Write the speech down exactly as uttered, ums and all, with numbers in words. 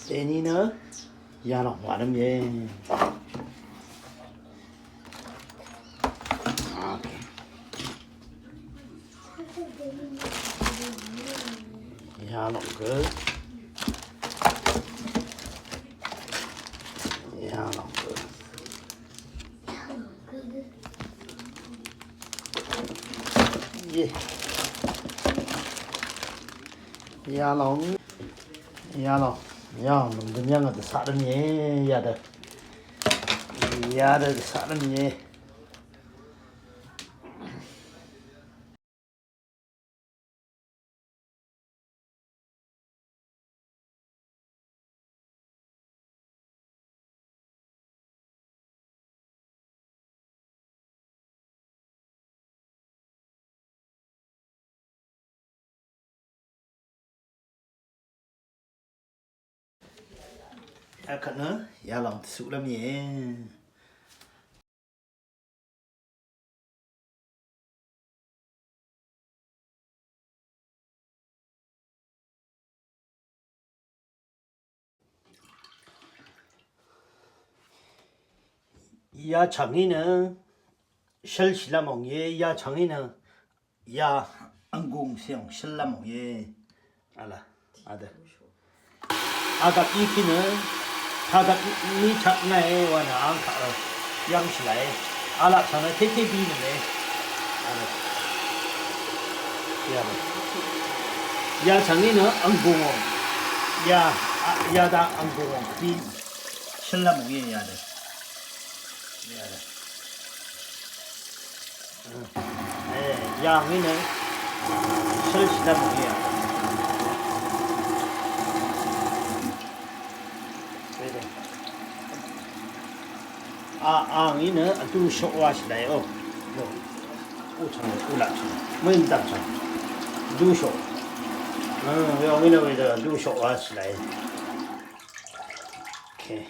Dèní nø yalòng wà lv́m íe. Yalòng gø. Yalòng gø. Ye. Yalòng. Yalòng. Yalòng. Dvnyvng dvsaq dvmì. Yadø. Yadø dvsaq dvmì. Akvt nø yalòng dvsuq lv́m íe. Yachv̀ngí nø shǿlshì lv́m òng íe, yachv̀ngí nø ya vnggùng sèòng shǿl lv́m òng íe. Vla, adø. Agvp í kí nø, tagvp ní chaq ngàe wa nø àng kaq ø, yv́ng shvlae. Alaq chaq nø tété bí nø le. Adø. Ya. Yachv̀ngí nø vnggùng òng. Ya, a, yadaq vnggùng òng. Bí shǿl lv́m òng íe yadø. Yadø. Yàngí nø shǿlshì dv́m mòngí yà. A, àngí nø vdú shoq wáshì làí ó. Ó chv̀ng, ó laq chv̀ng. Mø̀n dv̀m chv̀ng. Vdú shoq. Yàngí nø wedø vdú shoq wáshì làí. Okay.